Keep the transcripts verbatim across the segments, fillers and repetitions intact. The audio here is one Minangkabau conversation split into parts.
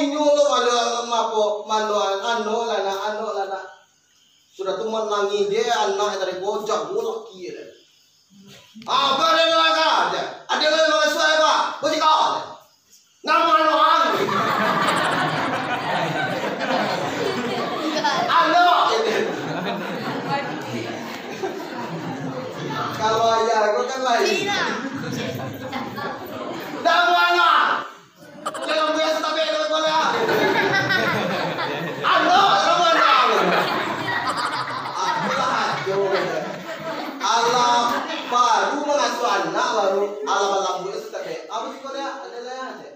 Inyo lo malo, apo, malo, ano lah nak, ano lah nak. Sudah tu manangih je anak tadi, bocah bulak kiri. Apa dia nak aja? Ada yang mau suai apa? Bocah kau. Nama ano ang? Ano gitu. Kalau ayah aku kan lain. Nama ano? Dalam biasa tapi ada boleh ah. Ano, ano, ano. Apalah ajo. Alah, baru mangasuh anak, baru alah balambuik sudah deh. Apa sih kau lihat? Ada lah aja.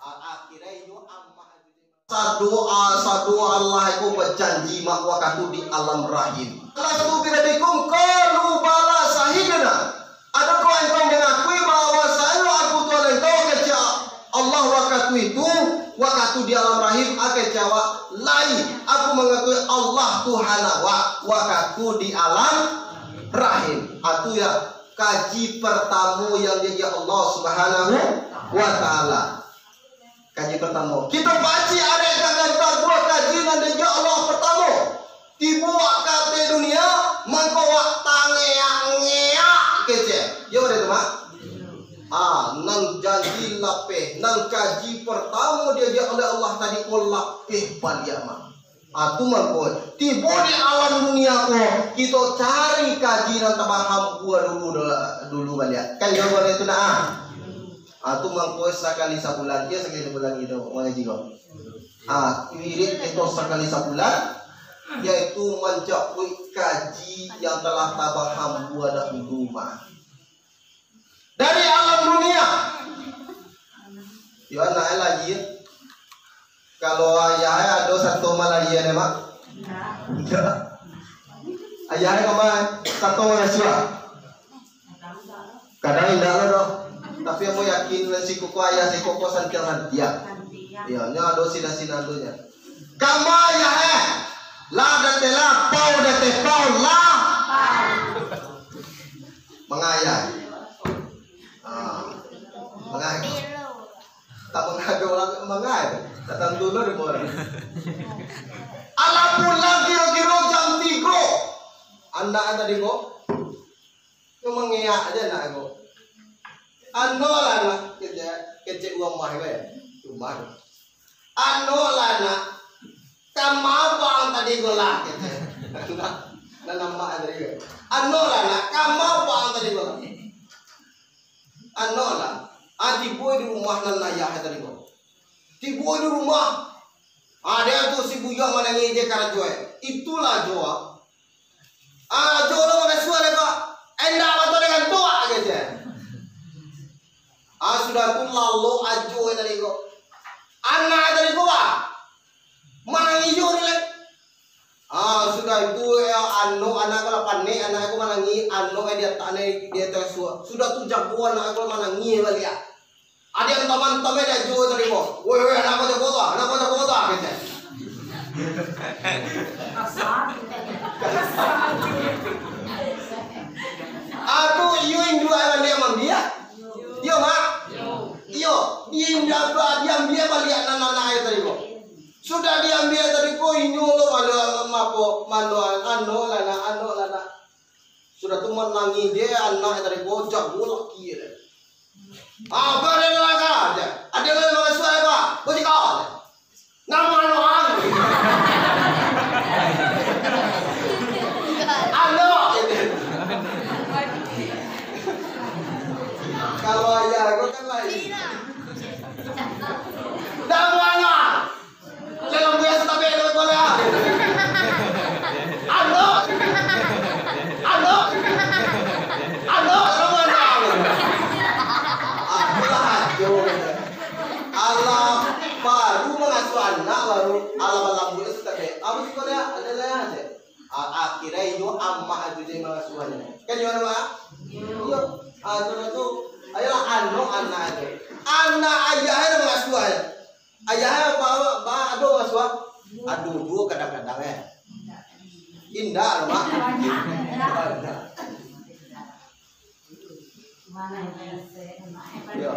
Akhirnya itu amak. Sadoa, sadoa Allah itu bajanji mak wakatu di alam rahim. Alastu birabbikum qalu bala syahidna. Adakah engkau mengakui bahwasanya aku Tuhan engkau, kecek Allah wakatu itu, wakatu di alam rahim, kecek awak, lai, aku mengakui Allah Tuhan awak wakatu di alam rahim. Atu ya, kaji pertama yang diajak Allah Subhanahu wa Ta'ala. Kaji pertama. Kita pacik arek ka gantang buah kaji nan diajak Allah pertama. Tibo ka ateh dunia, mangko wak tangeak-ngeak kecek. Yo, ada tu, Mak? Ah, nan janji lapeh, nan kaji pertama diajak oleh Allah tadi ko lapeh baliak, Mak. Ah, tu mangko. Tibo di alam dunia ko, kita cari kaji nan tabaham buah dulu, dulu baliak. Kan yo, ada tu, nak, ah? Ah, tu mangko sakali sabulan, yo sakali sabulan gitu, mangaji ko. Ah, wirid itu sakali sabulan, yaitu mancakuik kaji yang telah tabaham buah dahulu, mah. Dari alam dunia. Yo, anak lagi, ya. Kalau ayah ado sato malahia ni, Mak? Indak. Ayah kama sato malahia? Kadang indak lah doh. Tapi ambo yakin, si koko ayah, si koko santiang-santiang. Iyo, nyo ado sinan-sinan tu nyo. Kama ayah, eh? Lah dateh lah, pau dateh, pau lah. Mangayah. Ah, mangayah. Tak mangado lah, mangayah. Datang dulu di bawah. Alah pulang kiro-kiro jam tigo. Anak tadi ko. Nyo mangeak aja anak ko. Ano lah nak, kecek, kecek rumah ko, rumah ko. Ano lah nak, kama bang tadi ko lah, kecek. Nak, nak nampak tadi ko. Ano lah nak, kama bang tadi ko lah. Ano lah, ah, tibo di rumah nan ayah tadi ko. Tibo di rumah. Ah, dia tu si buyuang manangih je karajo, eh. Itulah jo, ah. Ah, jo lo mangasuah dek ko. Endak batua dengan tu, ah, kecek. Ah, sudah tu lalo ajo tadi ko. Anak tadi ko, ah. Manangih jo dek. Ah, sudah itu, ya, anu, anak ko lah panek, anak ko manangih, anu, eh, di atas, di atas suah. Sudah tu jago anak ko manangih baliak. Ada yang taman-taman aja tadi ko. Woi, woi, anak ko jago tu, anak ko jago tu, kecek. Atu, iyo induak baliak mambiak? Iyo, Mak? Iyo, diindak ba-, diambiak baliak nan anak ayo tadi ko. Sudah diambiak tadi ko, inyo lo malo, apo, malo, ano lah nak, ano lah nak. Sudah tu manangih je anak tadi ko, jago laki je. Ah, apa dia nak aja? Ada yang mangasuah apa? Bocah kau. Nama ano ang? Ano? Kalau ayah ko kan lain. Nama ano? Dalam biasa tapi ada boleh ah. Ano? Ano? Ano? Nama ano? Apalah ajo. Alah, baru mangasuah anak, baru alah balambuik sudah kayak, "Apa sih kau lihat?" Ada lah aja. A-, akhirnya iyo amak ajo je mangasuahnyo. Kan iyo amak? Iyo. Ah, tu lah tu. Ayolah, ano anak ajo. Anak ayah ajo mangasuah ajo. Ayah ajo ba, ba, ado mangasuah? Ado duo kadang-kadang, eh. Indak, Mak. Banyak. Iyo.